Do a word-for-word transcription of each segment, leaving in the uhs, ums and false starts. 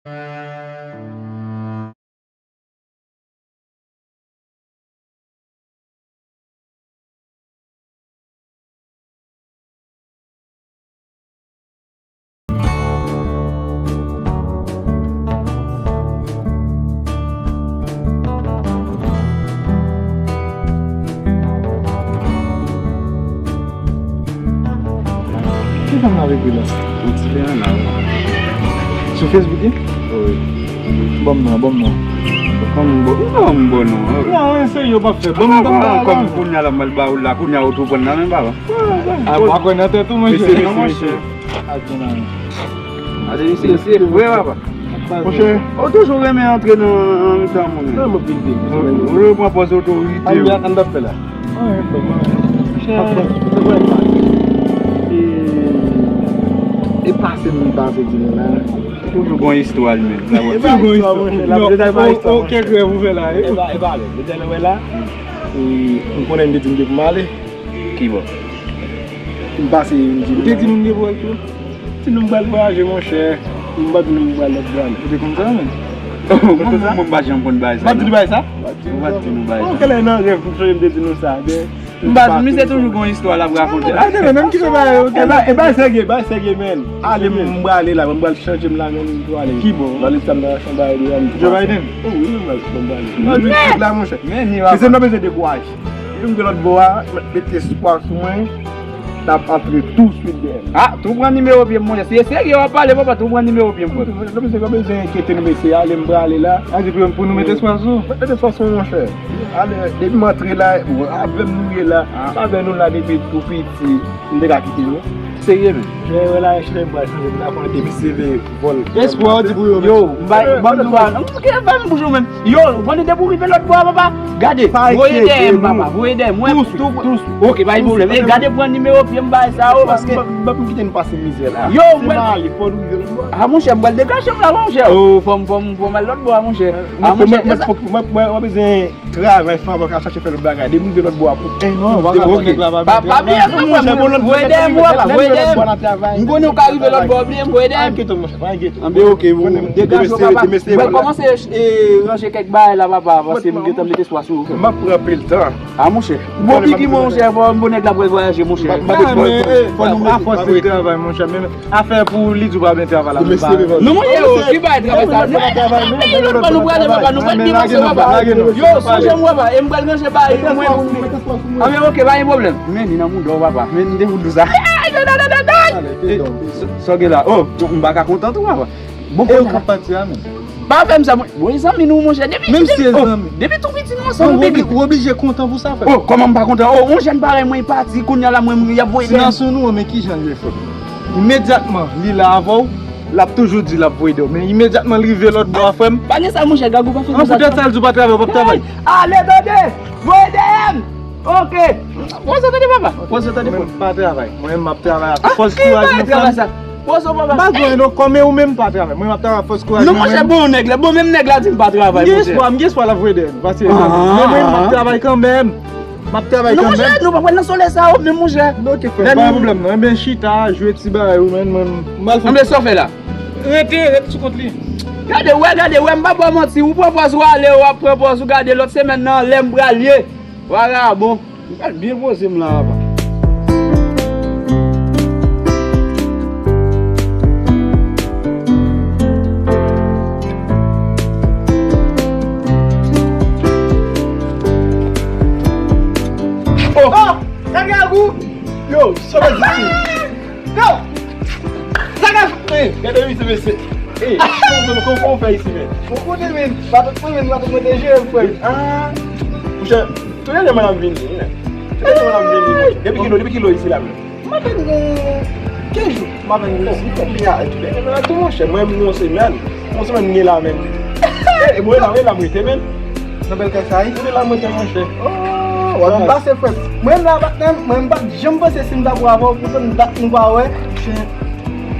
Ki fanm nan avèk li la? Yon ti Rihanna, wi. Sou Facebook, wi? Wi. Ban m non, ban m non. Kòman m ba w non? Non, mwen serye, w p ap fè. Ban m, ban m, ban m. Kòm kounye a la, m al ba ou la, kounye a ou tou pran nan men, papa. A, pa kwè nan tèt ou, monchè. Mesye, mesye, mesye. Ate, misye, se vre, papa. Monchè. Ou toujou renmen antre nan, nan mitan moun. Nan, mwen pil de. Ou, ou pran pòz otorite. Ann, ann t ap fè la. Monchè. E, e pase m pase di nou la. Toujou gon istwa li menm. Toujou gon istwa, monchè. L ap detay pa istwa, monchè. Kèk rèv ou fè la, e? E pa, e pa lè. Detay nou wè la. E, m konnen m te di m te pou m ale. Kibò? M pase, m di, te di nou m te pral tou. Di nou m pral vwayaje, monchè. M pa di nou m pral lòt bò. Ou te konn sa, menm? Mwen, mwen, mwen pa janm konn bagay sa, non. M pa di nou bagay sa? Ou pa di nou bagay sa. Kèlè nan rèv m sonje m te di nou sa, men m pa di, misye toujou gon istwa l ap rakonte. Ate, men, menm ki fè bagay yo, e ba, e bagay serye, bagay serye, men. Ale, m prale la, m pral chanje m la, men, m prale. Kibò? M prale sa m nan chanm bagay deyò, m Joe Biden? Wi, wi, m pral, m prale. M pral vin la, monchè. Men, ni papa. Mesye, m pa bezwen dekouraje. Li vin de lòt bò a, mèt mete espwa sou mwen, n ap antre touswit dèyè m. A, tou pran nimewo pye m, monchè. Si e serye w ap pale, papa, tou pran nimewo pye m, frè. Nou bezwen, nou bezwen enkyete nou, mesye. Ale, m prale la. A, di pou, pou nou mete espwa sou ou? Mete espwa sou mwen, monchè. Ale, depi m antre la, bon, avè m nou ye la. Avè nou la depi tou piti. M te ka kite nou. Serye, men. Jè wè la, chita m pral chanje, m ta konnen te misye vle vòl. Espwa w di pou yo, yo, m bay, ban m espwa. M ke ban m bouch ou menm. Yo, konnen depi w rive lòt bò a, papa. Gade, voye dèyè m, papa, voye dèyè m. Mwen, tou, tou, ok, pa gen pwoblèm. E gade pran nimewo pye m bay sa, o, paske m p ap kite nou pase mizè la. Yo, mwen, a, monchè, m pral degaje m la, monchè. O, fò m, fò m, fò m al lòt bò a, monchè. A, monchè, mwen, mwen, mwen, mwen bezwen travay, fè, mwen ka chache fè lòt bagay. Depi m rive lòt bò a pou en an, w a ka wè nèg la pa vin travay. Pa bliye m, voye dèyè m, papa, voye dèyè m. M konnen w ka rive lòt bò a, bliye m, voye dèyè m. Anben, ok, bon, degaje w, papa. Mwen kòmanse, e, ranje kèk bagay la, papa, paske m gentan mete espwa sou ou. M ap pran anpil tan. A, monchè. Bon, bigi, monchè, fò m bon nèg la pral vwayaje, monchè. Fò nou, afòs de travay, monchè, men afè pou li di w pa byen travay la, men pa. Non, monchè, yo, ki bay travay sa? Men lòt bò nou prale, papa, nou pral depanse, papa. Yo, sonje m, papa, e m pral ranje bagay mwen pou mwen. Anben, ok, pa gen pwoblèm. Men li nan mouda w, papa. Men li te fout dou sa. Sa w gen la? O, m pa ka kontan tou, papa. Bon, e ou k ap pati a menm? Pa fè m sa, mwen. Bon, e zanmi nou, monchè. Depi, menm si e zanmi, depi tou piti nou ansanm, nou bebe. Ou oblije kontan pou sa, frè. O, kòman m pa kontan? O, yon jèn parèy mwen, li pati, kounye a la, mwen, y ap voye dèyè m. Silans ou nou, men kijan l ye, frè? Imedyatman li la avè w, l ap toujou di l ap voye dèyè w. Men imedyatman l rive lòt bò a, frè m. Pa gen sa, monchè, Gagou, pa fè konsa. An poutèt sa, l di w pa travay, w p ap travay. Ale, tande! Voye dèyè m! Ok. Poze tande, papa. Poze tande, mwen pa travay. Mwen, m ap travay ak fòs kouraj mwen, frè m. Poze, papa. M pa gen anyen non, kòm ou menm pa travay. Mwen, m ap travay ak fòs kouraj mwen. Non, monchè, bon nèg la, bon, menm nèg la di m pa travay, monchè. M gen espwa, m gen espwa l ap voye dèyè m, paske, men mwen, m ap travay kanmenm. M ap travay kanmenm. Non, monchè, nou pa pral nan solèy sa yo, men, monchè. Ok, frè, pa gen pwoblèm non. Enben, chita, jwe ti bagay ou, men mwen, m al fè. Enben, sa w fè la? Rete, rete sou kont li. Gade, wè, gade, wè, m pa ba w manti. Ou pran pòz ou ale, w ap pran pòz ou gade lòt semèn nan, lè m pral ye. Vagabon. M pral byen poze m la, papa. Oh! Oh! Gade Gagou! Yo, sa w di? Yo! Sa Gagou? Ey, gade misye, mesye. Ey, kòman, kòman, kòman w fè isi, men? Ou konnen, men, matant mwen, men, matant mwen te jere m, frè. Ah! Monchè, Tout lè mwen ap vini, men. Tout lè mwen ap vini, monchè. Depi kilè, depi kilè isi la, men? M apèn gen kenz jou. M apèn gen isi. Konbyen a, tout lè mwen ap tou, monchè. Mwen, yon semèn. Yon semèn m gen la, men. E mwen la, mwen la, mwen te, men. Nan bèl kay sa, wi. Mwen la, mwen te, monchè. Oh, w ap vin pase, frè. Mwen la, patnè m, mwen, m pa t janm panse si m ta pran avè w, poutan dat nou pa wè.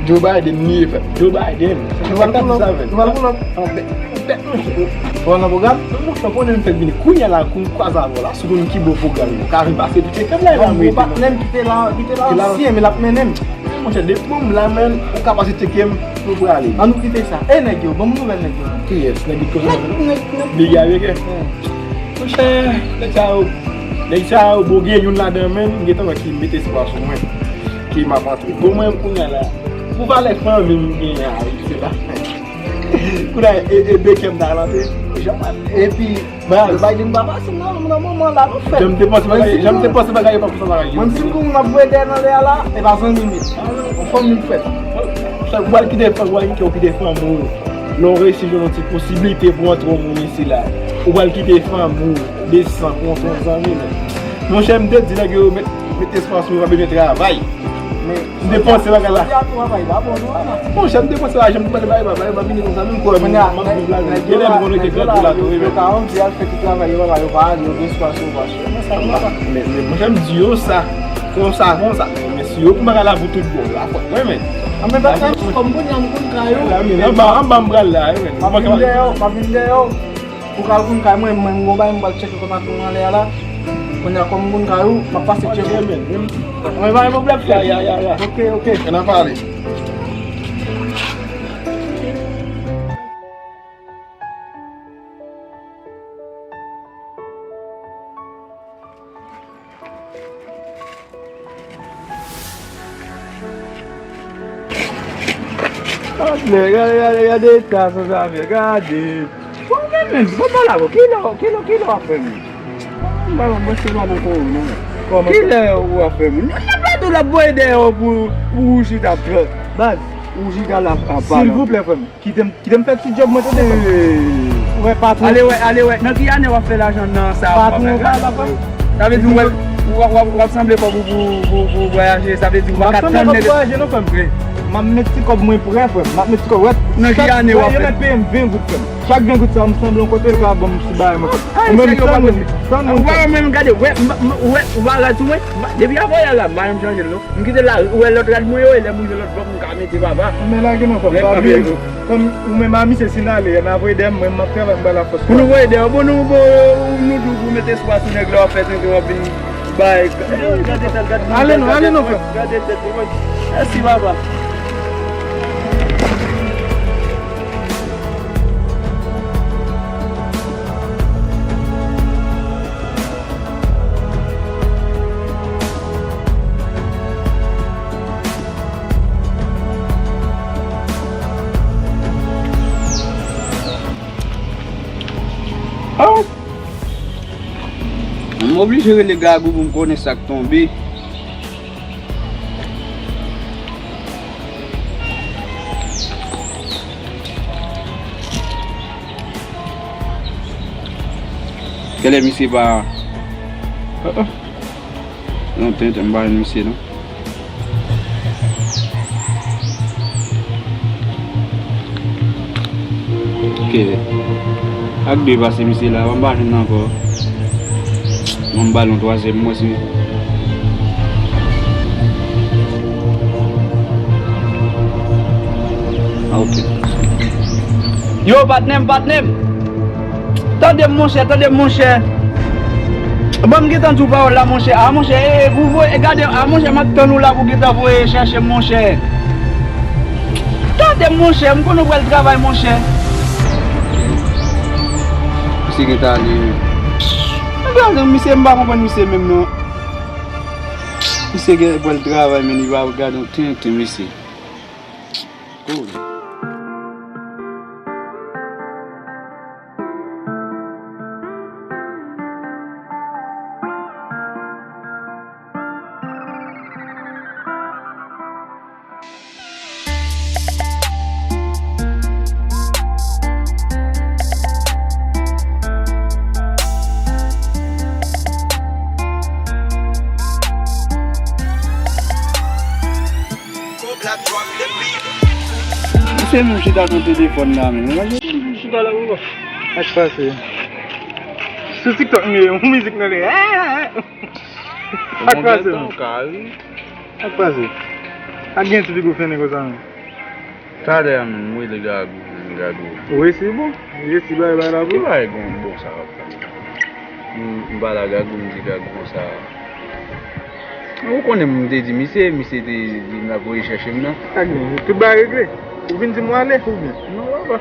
Joe Biden li ye, frè. Joe Biden. Nou pral pou lòt. Nou pral pou lòt. An bèt, bèt, monchè. Ou nan pwogram? Monchè, konnen m fèk vini kounye a la, kou m kwaze avè w la, si w konn ki bò pwogram yo ka vin pase, pite fè m la, e pa m rete, non. Patnè m ki te la, ki te la ansyen, men l ap mennen m. Monchè, depi m la, menn, ou ka pase tcheke m, nou prale. An nou kite sa. E nèg yo, ban m nouvèl nèg yo. Kiyès? Nèg ki koze avè nou? Nèg, nèg, nèg. Biga, Biga. Monchè, nèg sa yo, nèg sa yo, bon, gen youn ladan, menn, m gentan wè ki mete espwa sou mwen. Ki m ap antre. Bon, mwen, kounye a la, pou valè fanmi m genyen a, se la. Kounye a, e, e, de kè m ta rantre. Epi, Bagay, bagay li pa fasil non, nan moman la nou fèt. Jan m te panse bagay, jan m te panse bagay yo pa konsa bagay yo. Menm si m gon moun ap voye dèyè nan lè a la, e pa zanmi m ye. Yon fanmi m fèt. Ou pral kite fanmi, ou pral kite fanmi w. Lè w reyisi jwenn yon ti posiblite pou antre yon moun isi la, ou pral kite fanmi w, desann pou antre yon zanmi, men. Monchè, m te di nèg yo met, met espwa sou yo, pa bezwen travay. M te panse bagay la. Jodi a tou, bagay la bon, non, non. Monchè, m te panse bagay, jan m te panse bagay, bagay, bagay, bagay, vini konsa, menm kò m, m ap viv la, gen lè m konnen te grandi la tou, wi, men. Yo ka anvi al fè ti travay, yo pa, yo pa ale, yo gen espwa sou yo, paske. Men, men, monchè, m di yo sa, konsa, konsa. Men si yo pou bagay la pou tout bon, la fòt mwen, men. An, men, bagay, kòm kounye a m konn kay ou. La, men, anba, anba m pral la, wi, men. M ap vin dèyè w, m ap vin dèyè w. Ou ka al konn kay mwen, mwen, m gon bagay, m pral tcheke kòman tou nan lè a la. Kounye a, kòm m konn kay ou, m ap pase tcheke. Ok, men, men. Mwen pa gen pwoblèm, frè. Ya, ya, ya, ya. Ok, ok. Ann pale. Gade, gade, gade, gade eta sa sa fè, gade. Bon, men, men, bon, bon, la, bon, kilè, kilè, kilè w ap fè, men? Bon, bon, se pa bon pou ou, non. Kòman? Kilè w ap fè, men? N ap la tou, l ap voye dèyè w pou, pou ou chita, baz, ou chita la, ap pale. Silvouplè, frè m. Kite m, kite m fè ti djòb mwen, tande. Ou wè patwon. Ale wè, ale wè. Nan ki ane w ap fè lajan nan sa w ap fè? Patwon pa la, frè m. Sa vle di w, w ap, w ap, w ap sanble kòb ou pou, pou, pou vwayaje. Sa vle di w pa ka tann nèg. M ap vwayaje non, frè m. M ap met ti kòb mwen prè, frè m. M ap met ti kòb, wè. Nan ki ane w ap fè? Yo mèt peye m ven goud, frè m. Chak ven goud sa, m sanble yon kote, l ka ban m ti bagay mwen. Ou menm, tann, tann. Ou pa menm gade, wè, m, m, wè, ou pa rad sou mwen. Depi avanyè la, m pa janm chanje l non. M kite la, ou wè lòt rad mwen yo, e lè m rive lòt bò, m ka mete papa. Men lage non, frè m, pa bliye. Kòm ou menm a misye, si n ale, n a voye dèyè m, mwen, m ap travay, m ba l fòs. Pou nou voye dèyè, bon, nou, bon, nou di w pou mete espwa sou nèg la, w ap fè tenten, w ap vin bay. Gade tèt, gade tèt. Ale non, ale non, frè m. Gade tèt, gade tèt. Mèsi, papa. Oh! M oblije rele Gagou pou m konnen sa k tonbe. Kèlè misye pa. Oh, oh. Lontan m pa jwenn misye non. Ok. Ak de pase misye la, m pa jwenn ankò. Bon, m ba l yon twazyèm, mwen si. Ah, ok. Yo, patnè m, patnè m. Tande m, monchè, tande m, monchè. Ban m gentan di w pawòl la, monchè. Ah, monchè, e, e, pou voye, e, gade, ah, monchè, m ap tann ou la pou gentan voye chèche m, monchè. Tande m, monchè, m konnen w pral travay, monchè. Misye gentan ale, wi. Gade, misye, m pa konprann misye menm, non. Misye gen pral travay, men li pa gade yon tenten, mesye. Cool. Se menm chita sou telefòn la menm. Chita la pou. Sa k pase? Sou TikTok m ye, yon mizik nan li. Sa k pase menm? Sa k pase? Ak gen ti pigo fene konsa menm. Talè a menm, m rele Gagou, menm Gagou. Ou resi bon? Ou resi bay bay la pou? Ki bagay gon bon sa w ap fè? M, m pale a Gagou, m di Gagou konsa. Ou konnen m te di misye, misye te di l ap voye chèche m nan. Sa gen, tout bagay regle. Ou vin di m w ale, oubyen? Non, papa.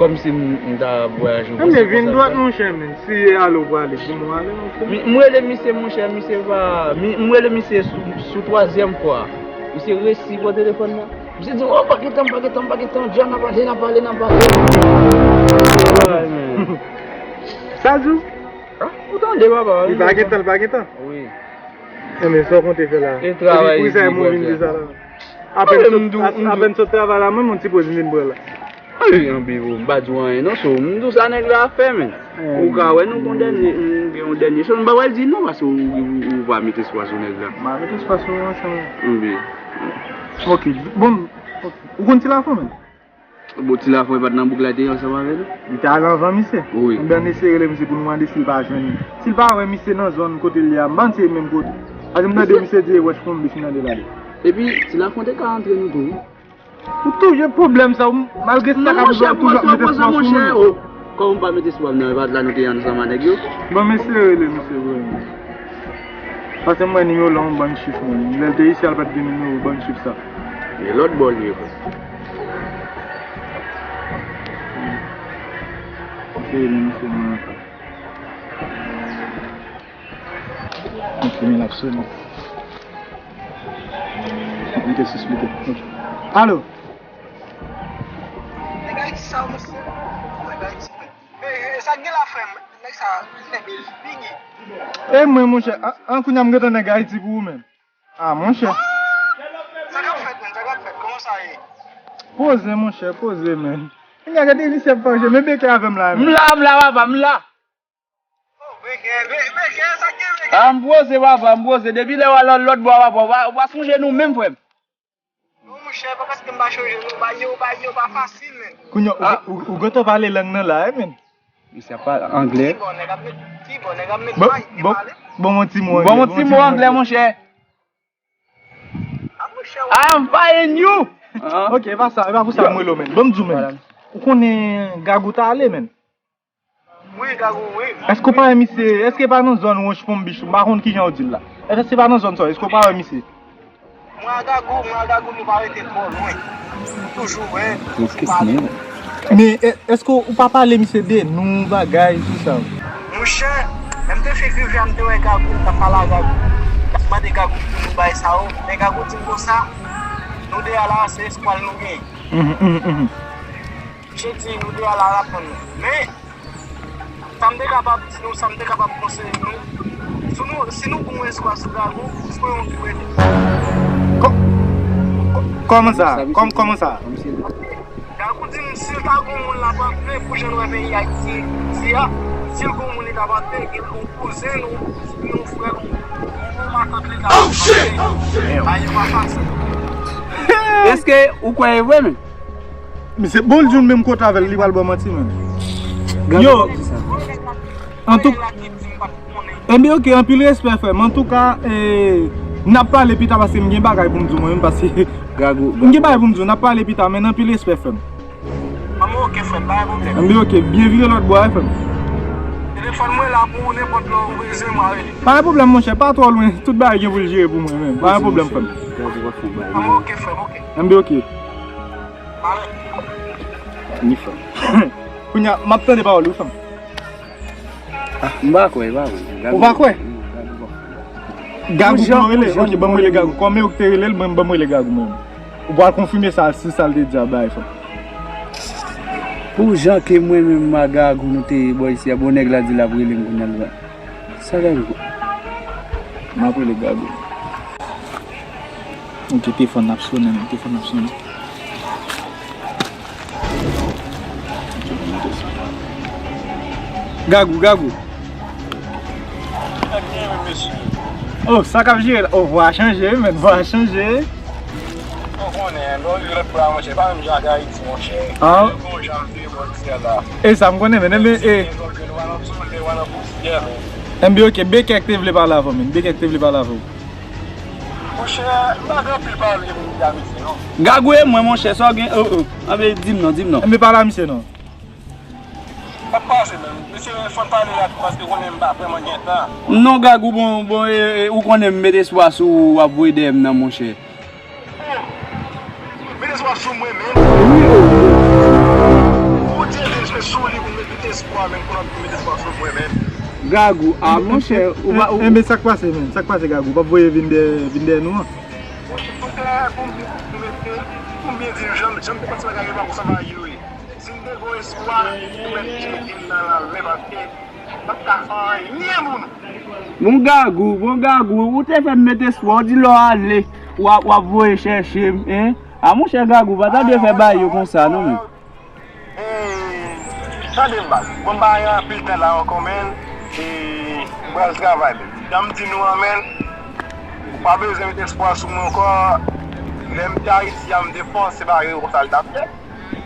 Kòmsi m, m ta vwayaje. Ebyen, vin dwat, monchè, men. Si e ale w prale, di m w ale, monchè. M rele misye, monchè, misye pa, m rele misye sou, sou twazyèm fwa. Misye resi pran telefòn nan. Misye di, "Oh, pa gen tan, pa gen tan, pa gen tan, dja n a pale, n a pale, n a pale." Sa di w? Ah, ou tande, papa. Li pa gen tan, li pa gen tan. Wi. Enben, sa w konte fè la? E travay di pou sa, mwen vin di sa la. Apèn sot, apèn sot travay la, mwen, mwen ti poz vin pran la. Ay, anpi, m pa di w anyen non, so, m di w sa nèg la ap fè, men. Ou ka wè nou gon dènye, m gen yon dènye, so, m pa pral di non, paske ou, ou, ou pa met espwa sou nèg la. M pa met espwa sou ou ansanm. Anpi. Ok, bon, ok. Ou konn Ti Lafon, men? Bon, Ti Lafon pa t nan bouk la, te ansanm avè nou? Li te al anvan misye. Wi. Ebyen, n eseye rele misye pou nou mande si l pa jwenn. Si l pa wè misye nan zòn kote l ye a, m panse se menm kote. Paske m tande misye di e wòch ponbich nan de la de. Epi, Ti Lafon te ka antre nou tou, wi. Ou toujou pwoblèm sa, ou, malgre sa k ap rive, ou toujou ap met espwa sou moun. Kòm ou pa met espwa nan, e pa t la nou te ansanm a nèg yo. Bon, mesye, rele misye, vre. Paske m wè nimewo l an yon bann chif, mwen. Lè l te isi a, l pa t gen nimewo, bann chif sa. E lòt bò l ye, vre. Rele misye, mwen. Ok, men l ap sonnen. Mete sis mete. Ok. Alo? Nèg Ayiti sa yo, mesye. Nèg Ayiti, men. E, e, sa k gen la, frè m? Nèg sa, nèg bigi. E mwen, monchè, an, an kounye a m gentan nèg Ayiti pou ou menm. Ah, monchè. Sa k ap fèt, men? Sa k ap fèt? Kòman sa ye? Poze, monchè, poze, men. Kounye a gade misye ap fè jè, men beke avè m la, men. M la, m la, papa, m la. Ah, m poze, papa, m poze. Depi lè w al lòt bò a, papa, ou pa, ou pa sonje nou menm, frè m. Non, monchè, pa paske m pa sonje nou, bagay yo, bagay yo pa fasil, men. Kounye a, ou, ou, ou gentan pale lang nan la, wi, men. Misye ap pale anglè. Ki bò nèg ap met, ki bò nèg ap met may, e pale. Bon, bon, ti mo anglè, bon, ti mo anglè, monchè. Ah, monchè, I'm buying you. Ok, e pa sa, e pa pou sa m rele w, men. Ban m di w, men. Ou konnen Gagou ta ale, men. Wi, Gagou, wi. Èske w pa wè misye, èske pa nan zòn Wòch Ponbich, m pa konn kijan yo di l la. Èske pa nan zòn sa, èske w pa wè misye? Mwen a Gagou, mwen a Gagou, nou pa rete twò lwen. Nou toujou wè, nou toujou pale. Men, è-, èske w pa pale misye de nou, bagay, tou sa? Monchè, lè m te fèk rive a, m te wè Gagou, m t ap pale a Gagou. M t ap mande Gagou pou nou bay sa yo. Men Gagou di m konsa, nou de a la, se espwa l nou genyen. Mhm, mhm, mhm. Jedi, nou te al a rapann nou. Men, sa m te kapab di nou, sa m te kapab konseye nou, si nou, si nou gen yon espwa sou Gagou, se yon ki rete. Kò-, kò-, kòman sa? Kòm, kòman sa? Gagou di m, si l ta gen yon moun l ap antre, pou jan l wè peyi Ayiti isi a, si l gen yon moun li t ap antre, gen yon kouzen nou, yon frè nou, yon matant li t ap antre. Bagay yo pa fasil. Èske ou kwè e vre, men? Misye, bon, l di w menm kote avè l, li pral ba w manti, men. Yo, antou, enben, ok, anpil respè, frè m. Antouka, e, n ap pale pita paske m gen bagay pou m di w, mwen menm, paske m gen bagay pou m di w, n ap pale pita, men anpil respè, frè m. Anben, ok, frè m, pa gen pwoblèm. Enben, ok, byen vire lòt bò a, frè m. Telefòn mwen la pou ou, nenpòt lè ou bezwen mwen, rele. Pa gen pwoblèm, monchè, pa twò lwen, tout bagay gen pou l jere pou mwen, men. Pa gen pwoblèm, frè m. Anben, ok, frè m, ok. Enben, ok. Ni fè. Kounye a, m ap tande pawòl ou, fè m. Ah, m pa kwè, pa kwè. Ou pa kwè? Gagou pou yo rele? Ok, ban m rele Gagou. Kòm e ou ki te rele l, ban m rele Gagou mwen. Ou pral konfime sa, si sa l te di a bay, fè m. Pou jan ke mwen menm m a Gagou, nou te bò isi a, bon, nèg la di l ap rele m kounye a, l va. Sa Gagou? M ap rele Gagou. Ok, telefòn ap sonnen, men, telefòn ap sonnen. Gagou, Gagou. Oh, sa k ap jere la? Oh, vwa a chanje, wi, men, vwa a chanje. Ou konnen, lè w rive lòt bò a, monchè, pa menm jan ak Ayiti, monchè. Ah. Gon jan vye bò di a la. E sa m konnen, men, men, e. Enben, ok, Bekè k te vle pale avè w, men. Bekè k te vle pale avè w. Monchè, m pa gen anpil pale pou m di a misye, non. Gagou e mwen, monchè, sa w gen, oh, oh. Anben, di m non, di m non. Enben, pale a misye non. Sa k pase menm? Mesye, fò n pale la tou paske konnen m pa vrèman gen tan. Non, Gagou, bon, bon, e, e, ou konnen m met espwa sou ou, w ap voye dèyè m nan, monchè. Met espwa sou mwen menm? Wi. Ou di se sou li pou met espwa menm, pou n ap met espwa sou mwen menm. Gagou, a, monchè, ou pa, ou... Enben, sa k pase menm? Sa k pase, Gagou? Ou p ap voye vin dèyè, vin dèyè nou an? Konbyen, konbyen, konbyen di jan, jan m te pase bagay yo pa konsa va yo ye. Si m te gon espwa, ou mèt jete m nan lanmè paske m p ap ka fè anyen pou nou. Bon Gagou, bon Gagou, ou te fè m met espwa, ou di lè w ale, w ap, w ap voye chèche m, en? A monchè Gagou, pa ta dwe fè bagay yo konsa non, men. Tande m baz, bon m pa gen anpil tan la ankò, men, e, m pral travay, men. Jan m di nou an, men, ou pa bezwen met espwa sou mwen ankò. Lè m te Ayiti a, m te panse bagay yo konsa l t ap fèt.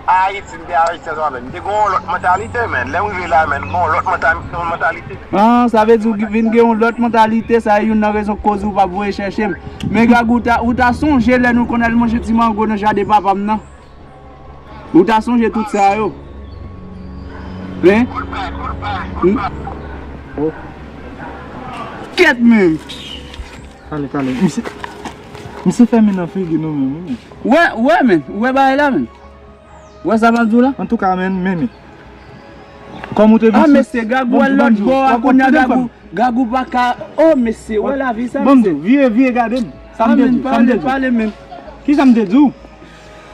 Ayiti, m te Ayiti ansanm avè l. M te gen yon lòt mantalite, men. Lè m rive la, men, m gen yon lòt manta-, mantalite. Ah, sa vle di ou vin gen yon lòt mantalite, sa e youn nan rezon k koz ou p ap voye chèche m. Men Gagou, ou ta, ou ta sonje lè nou konn al manje ti mango nan jaden papa m nan? Ou ta sonje tout sa yo? Hein? Kèt men. Tande, tande. Misye, misye fèmen nan figi nou menm, wi, men. Wè, wè, men. Ou wè bagay la, men. Ou wè sa m ap di w la? Antouka, men, men, men. Kòm ou te vin... Ah, mesye, Gagou al lòt bò a, kounye a Gagou, Gagou pa ka, oh, mesye, wè lavi sa, mesye. Vire, vire, gade m. Sa m te di w, sa m te di w. Pale, pale, men. Ki sa m te di w?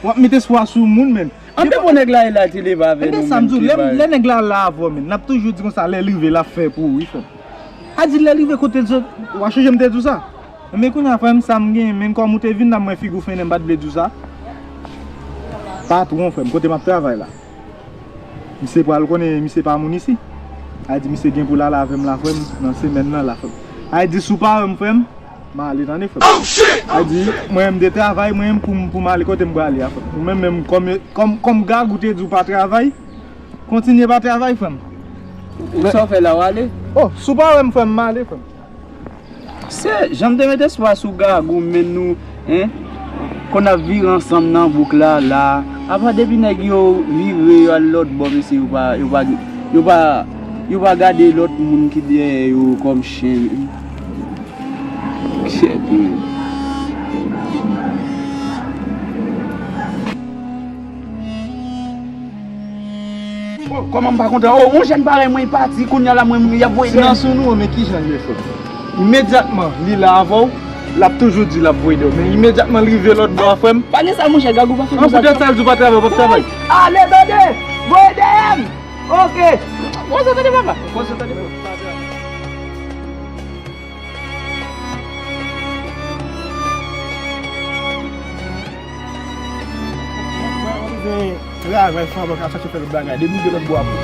W ap met espwa sou moun, men. Anben bon nèg la e la te leve avè nou menm. Enben sa m di w, lè, lè nèg la la avè w, men, n ap toujou di konsa, lè l rive, l ap fè pou ou, wi, frè m. A di lè l rive kote l sot, w a chonje m te di w sa. Men kounye a, frè m, sa m genyen, men kòm ou te vin la, m wè figi w fennen, m pa t vle di w sa. Patwon, frè m, kote m ap travay la. Misye pral konnen misye pa moun isi. A di misye gen pou l ale avè m la, frè m, nan semèn nan la, frè m. A di si w pa wè m, frè m, m ale, tande, frè m. A di mwen menm m te travay, mwen menm pou m, pou m ale kote m prale a, frè m. Ou menm menm, kòm, kòm, kòm Gagou te di w pa travay, kontinye pa travay, frè m. Ou sa w fè la, w ale? Oh, si w pa wè m, frè m, m ale, frè m. Se, jan m te met espwa sou Gagou, men nou, en, konn ap vire ansanm nan bouk la, la. Apa depi nèg yo vire, yo al lòt bò, mesye, yo pa, yo pa, yo pa, yo pa gade lòt moun ki dèyè yo kòm chen. Kèt men. Oh, kòman m pa kontan? Oh, yon jèn parèy mwen pati, kounye a la mwen, mwen, y ap voye dèyè m. Silans ou nou, men ki jan l ye, frè m? Imedyatman, li la avè w, l ap toujou di l ap voye dèyè w. Men imedyatman l rive lòt bò a, frè m. Pa gen sa, monchè, Gagou pa fè konsa. An poutèt sa, l di w pa travay, w p ap travay. Ale, tande! Voye dèyè m! Oke! Konsa, tande, papa! Konsa, tande, papa! Travay fò w ka chache fè lòt bagay. Depi w rive lòt bò a pou.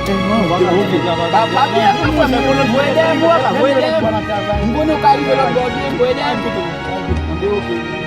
Pa, pa bliye tou, frè m, voye dèyè m, papa, voye dèyè m. M konnen w ka rive lòt bò byen, voye dèyè m.